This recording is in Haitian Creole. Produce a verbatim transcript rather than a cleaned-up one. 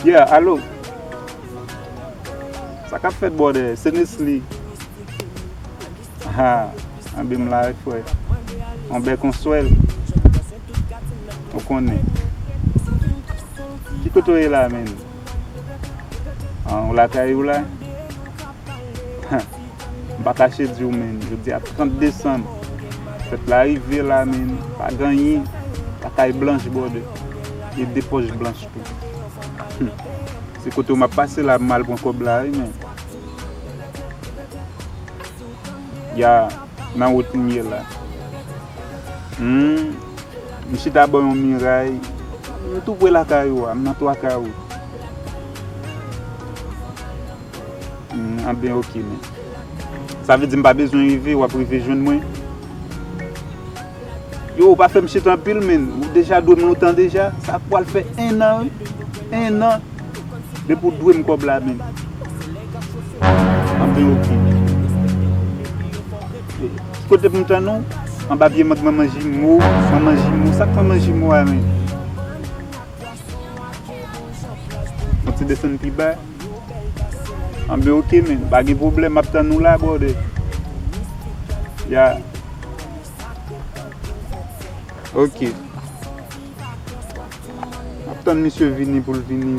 Yeah, alo. Sa k ap fèt, brother? Se Nesly. Ha, anben m la wi, frè. On bèk, on swèl. Ou konnen. Ki kote w ye la, menn? Ah, ou lakay ou la? M pa kache di w, menn, jodi a trant desanm, fèt la rive la, menn, pa gen anyen, lakay blanch, brother, e de pòch blanch tou. Hmm. Se kote w m ap pase la, m al pran kòb la, wi, menn. Ya, nan wout m ye la. Hmm. M chita bò yon miray. M tou pre lakay ou a, m nan twa kawo. Hmm, anben, oke, men. Sa vle di m pa bezwen rive, w ap rive jwenn mwen? Yo, ou pa fè m chita anpil, menn. Ou deja dwe m lontan deja. Sa pral fè en an, wi. En an. Depi w dwe m kòb la, menn. Anben, oke. Ki kote pou m tann ou? Anba pye mank manman Jimo, manman Jimo. Sa k manman Jimo a, menn? Yon ti desann pi ba. Anben, oke, menn. Pa gen pwoblèm, m ap tann ou la, brother. Ya. Oke. M ap tann misye vini pou l vini.